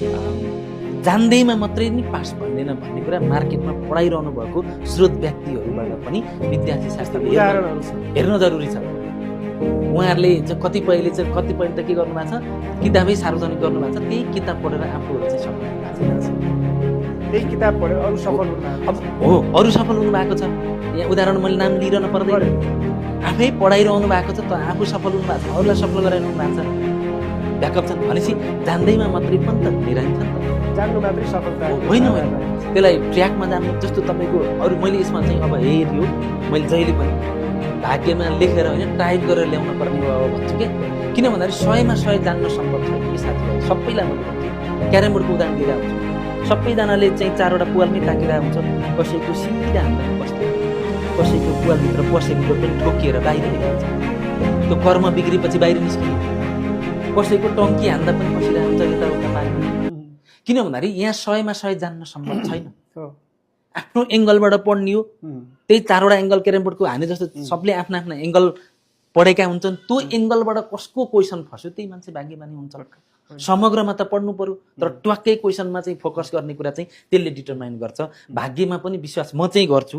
जान्दैमा मात्रै नि पास भन्दैन भन्ने कुरा मार्केटमा पढाइरहनु भएको स्रोत व्यक्तिहरूबाट पनि विद्यार्थी शास्त्रले उदाहरणहरू छ। हेर्न जरुरी छ। उहाँहरूले चाहिँ कतिपयले चाहिँ कतिपय त के गर्नु भएको छ, किताबै सार्वजनिक गर्नु भएको छ, त्यही किताब पढेर आफूहरू चाहिँ सफल हुनु भएको छ। त्यही किताब पढेर अरू सफल हुनु भएको अब हो, अरू सफल हुनु भएको छ। यहाँ उदाहरण मैले नाम लिइरहनु पर्दैन, आफै पढाइरहनु भएको छ, त आफू सफल हुनु भएको छ, अरूलाई सफल गराइरहनु भएको छ। ब्याकअप छन् भनेपछि जान्दैमा मात्रै पनि त धेरै हुन्छ नि त। जान्नु मात्रै सफलता होइन होइन, त्यसलाई ट्र्याकमा जानु जस्तो तपाईँको अरू मैले यसमा चाहिँ अब हेऱ्यो मैले जहिले पनि भाग्यमा लेखेर होइन टाइप गरेर ल्याउनु पर्ने हो अब भन्छु क्या। किन भन्दाखेरि 100मा 100 जान्न सम्भव छैन कि साथीभाइ, सबैलाई मैले भन्छु। क्यारम बोर्डको उदाहरण दिएर हुन्छ, सबैजनाले चाहिँ 4वटा पुवालमै ताकिरहेको हुन्छ, कसैको सिधा हान्दा बस्छ, कसैको पुवालभित्र पसेको पनि ठोकिएर बाहिर निस्किन्छ, त्यो कर्म बिग्रेपछि बाहिर निस्किन्छ, कसैको टङ्की हान्दा पनि बसिरहेको हुन्छ यताउता पारेर। किन भन्दाखेरि यहाँ 100मा 100 जान्न सम्भव छैन। आफ्नो एङ्गलबाट पढ्ने हो, त्यही 4वटा एङ्गल क्यारम बोर्डको हाने जस्तो सबले आफ्ना आफ्ना एङ्गल पढेका हुन्छन्, त्यो एङ्गलबाट कसको क्वेसन फस्यो त्यही मान्छे भाग्यमानी हुन्छ। समग्रमा त पढ्नु पर्यो, तर ट्वाक्कै क्वेसनमा चाहिँ फोकस गर्ने कुरा चाहिँ त्यसले डिटरमाइन गर्छ। भाग्यमा पनि विश्वास म चाहिँ गर्छु।